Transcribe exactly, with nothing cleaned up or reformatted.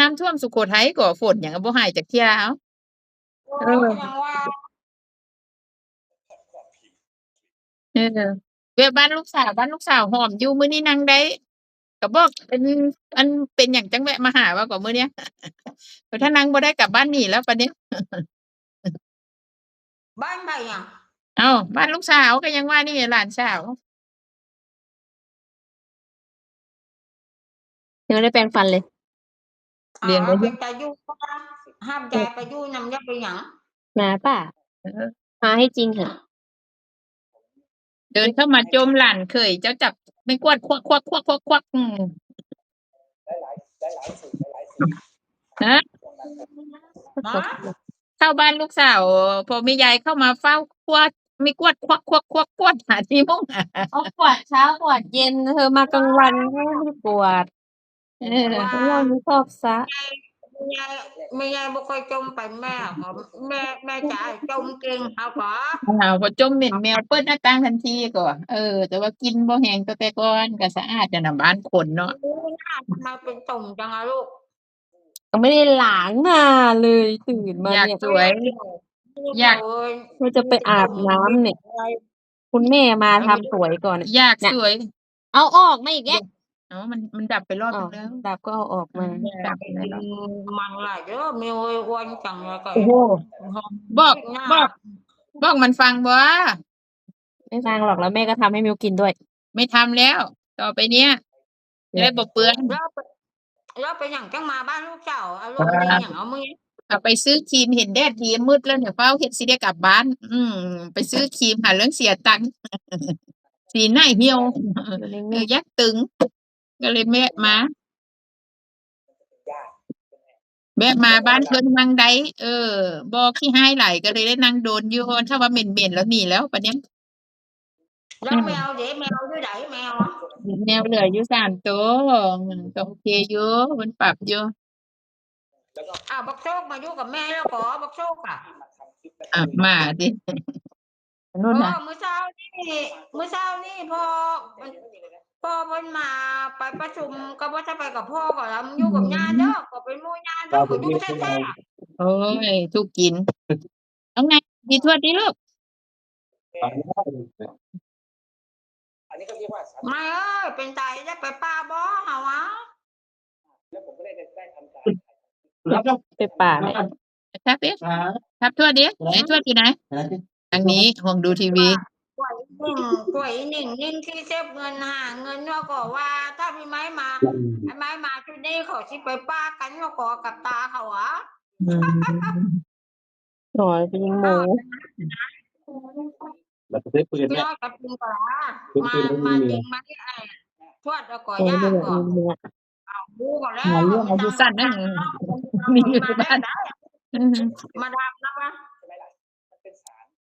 น้ำท่วมสุโขทัยก็ฝนหยังก็บ่หายจักเทื่อ เอ้า เออ เออ แบบบ้านลูกสาว บ้านลูกสาวหอมอยู่ มื้อนี้นั่งได้ ก็บอกเป็น อัน เป็นหยังจั่งแวะมาหาว่าก่อมื้อเนี้ย ถ้านั่งบ่ได้กลับบ้านหนีแล้วปานนี้ บ้านไผหยัง เอ้า บ้านลูกสาวก็ยังว่านี่หลานสาว ยังไม่ได้แปรงฟันเลย เลี้ยงไว้ เอาไปอยู่ ห้ามยายไปอยู่นำ อย่าไปหยัง มาป่ะ เออ มาให้จริงเถอะ เดินเข้ามาจมหลานเขยเจ้าจับไม้กวาดควักควักควักควักควัก อืม ฮะ ฮะ เข้าบ้านลูกสาว พอแม่ยายเข้ามาเฝ้า ควักไม้กวาดควักควักควัก กวาดหาที่มุ้ง เอากวาดเช้ากวาดเย็น เธอมากลางวันก็ไม่ได้กวาด เออ เพราะว่ามันชอบซะ แม่ยาย แม่ยายบ่ค่อยจมปานแม่ แม่ แม่จ๋าจมเก่ง เอาบ่ อ้าว พอจมเหม็นแมวเปิดหน้าต่างทันทีก็ เออ แต่ว่ากินบ่แห้งก็แต่ก่อนก็สะอาดนั่นน่ะ บ้านคนเนาะ โอ้ย หน้าทำไมเป็นตุ่มจังอะลูก ยังไม่ได้ล้างหน้าเลย ตื่นมา อยาก เนี่ย สวย อยาก โอ้ย ว่าจะไปอาบน้ำเนี่ย เป็นตุ่ม คุณแม่มาทำสวยก่อน อยาก เนี่ย สวย เอาออกมาอีกแล้ว เอ้า มัน มันดับไปรอบ อ้าว นึงแล้ว ดับก็เอาออกมา อืม ดับไปแล้ว มันหลายเด้อ แม่เอ้ย อ้วนจังเลยก็ โอ้โห บอก หน้า บอก บอกมันฟังบ่ ไม่ฟังหรอก แล้วแม่ก็ทำให้มิวกินด้วย ไม่ทำแล้ว ต่อไปเนี้ย จะได้บ่เปื้อน แล้วไป แล้วไปหยังจั่งมาบ้านลูกสาว อารมณ์ดีหยัง เอามือ เอาไปซื้อครีม เห็นแดดดีมืดแล้วเนี่ย ฟ้าวเฮ็ดสิได้กลับบ้าน อืม ไปซื้อครีม หาเรื่องเสียตังค์ สีหน้าเหี่ยว อยู่นิ่งๆ เออ อยากตึง ก็เลยแวะมา แวะมาบ้านเพิ่นนั่งได้ เออ บ่ขี้ฮ้ายหลาย ก็เลยได้นั่งโดนอยู่ ถ้าว่าเหม็นๆ แล้วหนีแล้วปานเนี้ย แล้ว อืม แมวเด้ แมวอยู่ไหน แมวอะ แมวเหลืออยู่สามตัว อืม ก็โอเคอยู่ มันปรับอยู่ อ้าว บักโชคมาอยู่กับแม่แล้วก่อ บักโชคอะ อ่ะ มาสิ นู่นน่ะ เออ มื้อเช้านี่ มื้อเช้านี่พ่อ พ่อเพิ่นมาไปประชุม ก็บ่จะไปกับพ่อก่อนแล้ว มึงอยู่กับย่าเด้อ ก็เป็นหมู่ย่าเด้อ ก็อยู่แท้ๆ โอ้ย ทุกข์กิน น้องนาย ดีทวดดิลูก ไม่เอ้ย เป็นตายจะไปป่าบ่เฮาอะ ไปป่าไหน ทับดิ ทับทวดดิ ไหนทวดอยู่ไหน ทางนี้ ห่วงดูทีวี กล้วยอีหนิง กล้วยอีหนิง ยิ่งที่เก็บเงินหาเงินเนาะ ก็ว่าถ้าพี่ไม้มา ไอ้ไม้มาชุดนี้เขาสิไปป่ากันเนาะ ก็กับตาเขาอะ อืม อ๋อ เป็นหมู อ้าว แล้วก็ได้ปืน พี่ เนี่ย น้อยกับปืนปลา ปืน มา ปืนไม่มี มาจริงไหม ไอ้ทวดเอาก่อน เออ ย่าง นี่แหละ ก่อน นี่แหละ เอาหมูก่อนแล้ว หาเรื่องเอาอยู่สั่นนะ มีอยู่บ้าน มาได้ อืม มาดาม